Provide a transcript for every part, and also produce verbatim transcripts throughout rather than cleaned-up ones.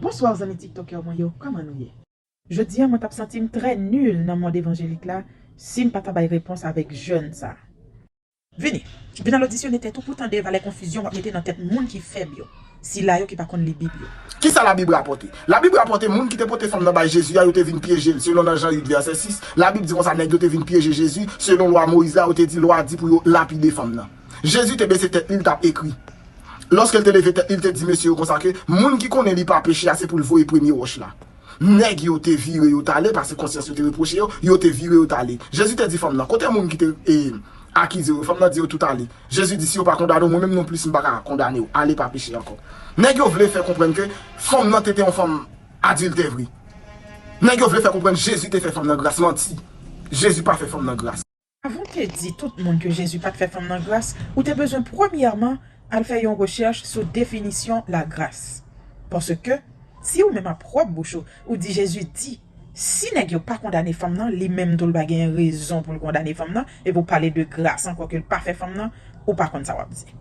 Bonswa zanmi TikTokè mwen yo, kòman nou ye? Jodi a mwen t ap santi m trè nil nan mond evanjelik la si m pa ta bay repons avèk jèn sa. Vini, vin al odisyone tèt ou pou tande valè konfizyon w ap mete nan tèt moun ki fèb yo, sila yo ki pa konn li Bib yo. Kisa Labib rapòte? Labib rapòte moun ki te pote fanm nan bay Jezi a, yo te vin pyeje l. Selon nan Jan uit vèsè sis, Labib di konsa nèg yo te vin pyeje Jezi, selon lwa Moyiz la, yo te di lwa di pou yo lapide fanm nan. Jezi te bese tèt li, l t ap ekri. Lòske l te leve tèt li, l te di mesye yo konsa ke moun ki konnen li pa peche a, se pou l voye premye wòch la. Nèg yo te vire yo t ale, paske konsyans yo te repwoche yo, yo te vire yo t ale. Jezi te di fanm nan, kote moun ki te e, akize yo? Fanm nan di yo tout ale. Jezi di, si yo pa kondane w, mwen menm non plis m pa ka kondane w. Ale, pa peche ankò. Nèg yo vle fè konprann ke fanm nan te te yon fanm adiltè vre. Nèg yo vle fè konprann Jezi te fè fanm nan gras, manti. Jezi pa fè fanm nan gras. Avan w te di tout moun ke Jezi pa t fè fanm nan gras, ou te bezwen premyèman al fè yon rechèch sou definisyon lagras. Paske, si ou menm a pwòp bouch ou, ou di Jezi di, si nèg yo pa kondane fanm nan, li menm tou l pa genyen rezon pou l kondane fanm nan, epi w pale de gras ankò ke l pa fè fanm nan, ou pa konn sa w ap di.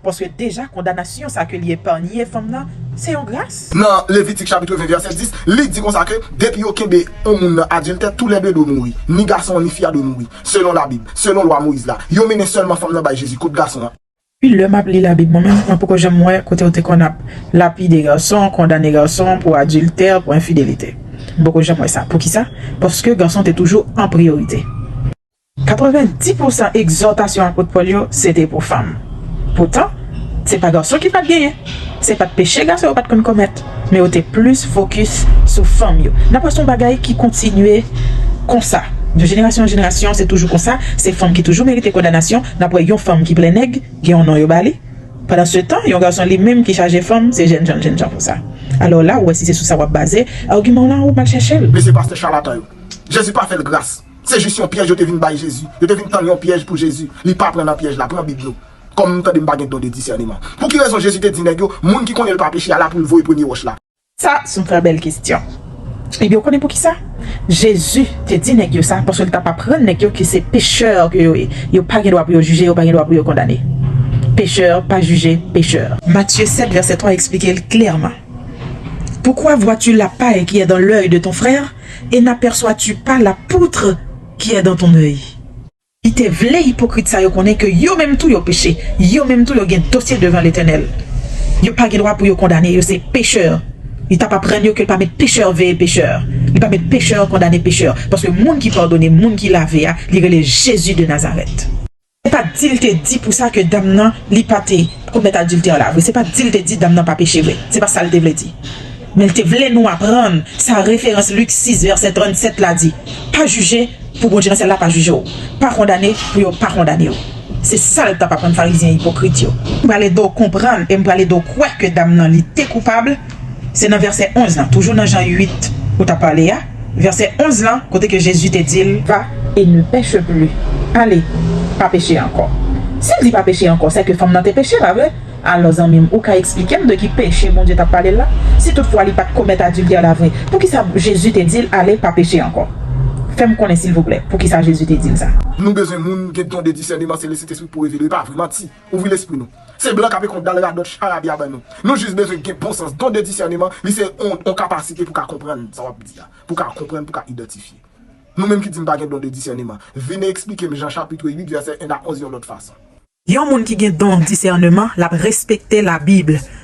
Paske deja kondanasyon sa ke li epanye fanm nan, se yon gras. Nan Levitik chapit ven vèsè dis, li di konsa ke depi yo kenbe yon moun nan adiltè, toulède dwe mouri. Ni gason an ni fi a dwe mouri. Selon Labib, selon lwa Moyiz la, yo mennen sèlman fanm nan bay Jezi kot gason an. Depi lè m ap li Labib mwen menm, mwen poko janm wè kote yo te konn ap lapide gason, kondane gason pou adiltè, pou enfidelite. M poko janm wè sa. Poukisa? Paske gason te toujou an priyorite. Katrevenndis pousan egzòtasyon apot Pòl yo, se te pou fanm. Poutan, se pa gason ki pa t genyen. Se pa t peche gason yo pa t konn komèt, men yo te plis fokis sou fanm yo. N ap wè se yon bagay ki kontinye konsa. De jenerasyon an jenerasyon, se toujou konsa. Se fanm ki toujou merite kondanasyon. N ap wè yon fanm ki plè nèg, gen yon non yo ba li. Pandan se tan, yon gason li menm ki chaje fanm, se jènjan l jènjan konsa. Alò la, ou wè si se sou sa w ap baze agiman w la, ou mal chèche l. Mesye pastè chalatan yo. Jezi pa fè l gras. Se jis yon pyèj yo te vin bay Jezi. Yo te vin tann yon pyèj pou Jezi. Li pa pran nan pyèj la, pran Bib nou. Kòm m tande m pa gen don de disèneman. Pou ki rezon Jezi te di nèg yo, moun ki konnen l pa peche a la pou l voye premye wòch la? Sa se yon trè bèl kesyon. Ebyen, ou konnen poukisa? Jezi te di nèg yo sa, paske l t ap aprann nèg yo ke se pechè ke yo ye. Yo pa gen dwa pou yo jije, yo pa gen dwa pou yo kondane. Pechè pa jije pechè. Matye sèt vèsè twa eksplike l klèman. Pourquoi vois-tu la paille qui est dans l'œil de ton frère et n'aperçois-tu pas la poutre qui est dans ton œil? Li te vle ipokrit sa yo konnen ke yo menm tou yo peche, yo menm tou yo gen dosye devan Letènèl. Yo pa gen dwa pou yo kondane, yo se pechè. Li t ap aprann yo ke l pa met pechè veye pechè. Li pa met pechè kondane pechè. Paske moun ki padone, moun ki lave a, li rele Jezi de Nazarèt. Se pa di l te di pou sa ke dam nan, li pa te komèt adiltè la vre. Se pa di l te di dam nan pa peche vre. Se pa sa l te vle di. Men l te vle nou aprann sa referans Lik sis vèsè trannsèt la di, pa jije pou Bondye nan syèl la pa jije w. Pa kondane pou yo pa kondane w. Se sa l t ap aprann farizyen ipokrit yo. M pral ede w konprann e m pral ede w kwè ke dam nan li te koupab. Se nan vèsè onz lan, toujou nan Jan uit ou t ap pale a. Vèsè onz lan, kote ke Jezi te di l, va et ne pèche plus. Ale, pa peche ankò. Si l di pa peche ankò, se ke fanm nan te peche, pa vre? Alò, zanmi m, ou ka eksplike m de ki peche Bondye t ap pale la? Si toutfwa li pa t komèt adiltè la vre, poukisa Jezi te di l, ale, pa peche ankò? Fè m konnen, silvouplè, poukisa Jezi te di l sa? Nou bezwen moun gen don de disèneman, se Lesentespri pou revele, e pa vre, manti. Ouvri lespri nou. Se blan k ap ekon dal radòt charabya ban nou. Nou jis bezwen gen bon sans. Don de disèneman, li se yon, yon kapasite pou ka konprann sa w ap di a. Pou ka konprann, pou ka idantifye. Nou menm ki di m pa gen don de disèneman, vin eksplike m Jan chapit uit vèsè en a onz yon lòt fason. Yon moun ki gen don disèneman, l ap respekte Labib.